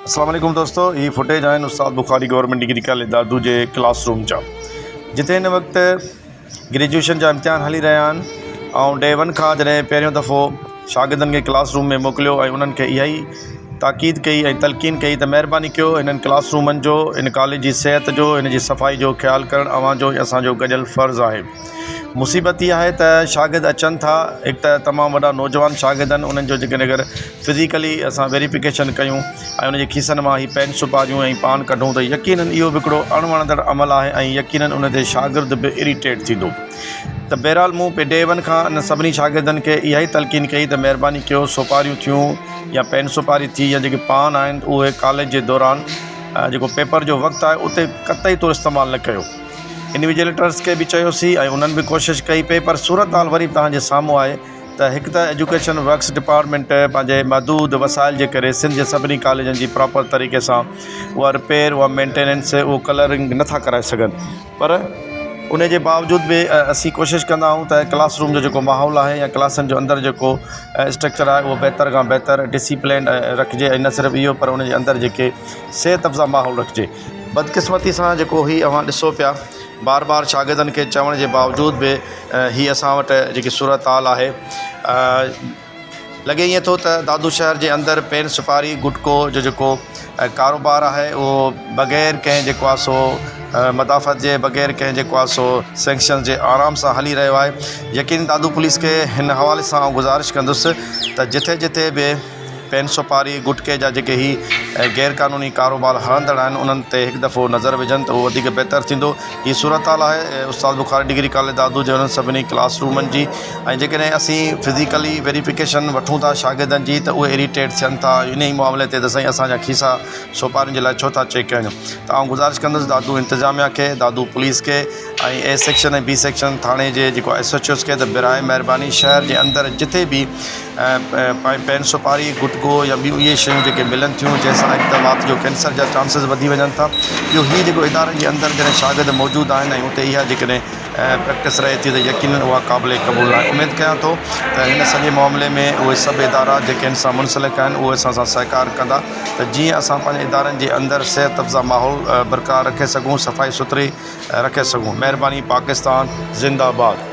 السلام عليڪم دوستو هي فوٽيج آهن Ustad Bukhari government degree college Dadu جي ڪلاس روم جا جتي هن وقت گريجوئيشن جا امتحان هلي رهيا آهن ۽ ڊي ون کان جڏهن پهريون دفعو شاگردن کي ڪلاس روم ۾ موڪليو ۽ انهن کي اها ئي تاڪيد ڪئي ۽ تلقين ڪئي ته مهرباني ڪيو هنن ڪلاس رومن جو هن ڪاليج جي صحت جو هن جي صفائي جو خيال ڪرڻ اوهان جو ۽ اسان جو گڏيل فرض آهي. مصيبت اها آهي ته شاگرد اچن ٿا هڪ ته تمام وڏا نوجوان شاگرد آهن انهن جو جيڪڏهن اگر فزيڪلي اسان ويريفڪيشن ڪيون ۽ ان جي کيسن مان هي پين سپاريون ۽ پان ڪڍون ته يقينن اهو به هڪڙو اڻ وڻندڙ عمل آهي ۽ يقينن ان تي شاگرد به اريٽيٽ ٿيندو ته بهرحال مون ڊي ون کان انهن سڀني شاگردن کي اها ئي تلقين ڪئي ته مهرباني ڪيو سوپاريون ٿيون يا پين سپاري ٿي يا جيڪي پان آهن اهي ڪاليج جي دوران جيڪو پيپر جو وقت آهي اتي قطعي طور استعمال نه ڪيو. انويجليٽرس کي به چيوسين ۽ انهن به ڪوشش ڪئي پئي پر صورتحال وري به توهان جي سامهون آهي ته هڪ ته ايجوڪيشن ورڪس ڊپارٽمينٽ پنهنجي محدود وسائل جي ڪري سنڌ جي سڀني ڪاليجن جي پراپر طريقي سان اها رپيئر اها مينٽيننس اهو ڪلرنگ نٿا ڪرائي سگهن پر ان جي باوجود به اسين ڪوشش ڪندا آهيون ته ڪلاس روم جو جيڪو ماحول آهي يا ڪلاسن جو اندر جيڪو اسٽرڪچر آهي اهو بهتر کان بهتر ڊسيپلينڊ رکجي ۽ نه صرف اهو پر ان جي اندر جيڪي صحت افزا ماحول رکجي. بدقسمتي سان جيڪو هي اوهان ڏسو پيا بار بار شاگردن کي چوڻ جي باوجود به هي اسان وٽ جيڪي صورتحال آهي لڳي ائين ٿو ته دادو شهر جي اندر پين سپاري گٽڪو جو جيڪو ڪاروبار آهي اهو بغير ڪنهن جيڪو آهي سو مدافعت جي بغير ڪنهن جيڪو آهي سو سينڪشن جي آرام سان هلي رهيو آهي يقين دادو پوليس کي هن حوالي سان آئون گذارش ڪندس ته جٿي جٿي به پين سوپاري گٽڪي جا جيڪي هي غير قانوني ڪاروبار هلندڙ آهن انهن تي هڪ دفعو نظر وجهن ته اهو وڌيڪ بهتر ٿيندو. هي صورتحال آهي استاد بخاري ڊگري ڪاليج دادو جي انهن سڀني ڪلاس رومن جي ۽ جيڪڏهن اسين فزيڪلي ويريفڪيشن وٺون ٿا شاگردن جي ته اهي اريٽيٽ ٿين ٿا انهي معاملي تي ته سائين اسان جا کيسا سوپارين جي لاء ڇو ٿا چيڪ ڪيا وڃن ته آئون گذارش ڪندس دادو انتظاميا کي دادو پوليس کي ۽ اي سيڪشن ۽ بي سيڪشن ٿاڻي جي جيڪو ايس ايڇ اوز کي ته براء مهرباني شهر جي اندر جتي به پين سوپاري گٽڪو يا ٻيون اهي شيون جيڪي ملن ٿيون جنهن سان هڪ ته وات جو ڪينسر جا چانسز وڌي وڃن ٿا ٻيو هي جيڪو ادارن جي اندر جڏهن شاگرد موجود آهن ۽ اتي اها جيڪڏهن پريڪٽس رهي ٿي ته يقينن اها قابل قبول ناهي اميد ڪيان ٿو ته هن سڄي معاملي ۾ اهي سڀ ادارا جيڪي هن سان منسلڪ آهن اهي اسان سان سهڪار ڪندا ته جيئن اسان پنهنجي ادارن جي اندر صحت افزا ماحول برقرار رکي سگهون صفائي سٿري رکي سگهون مهرباني پاڪستان زنده باد.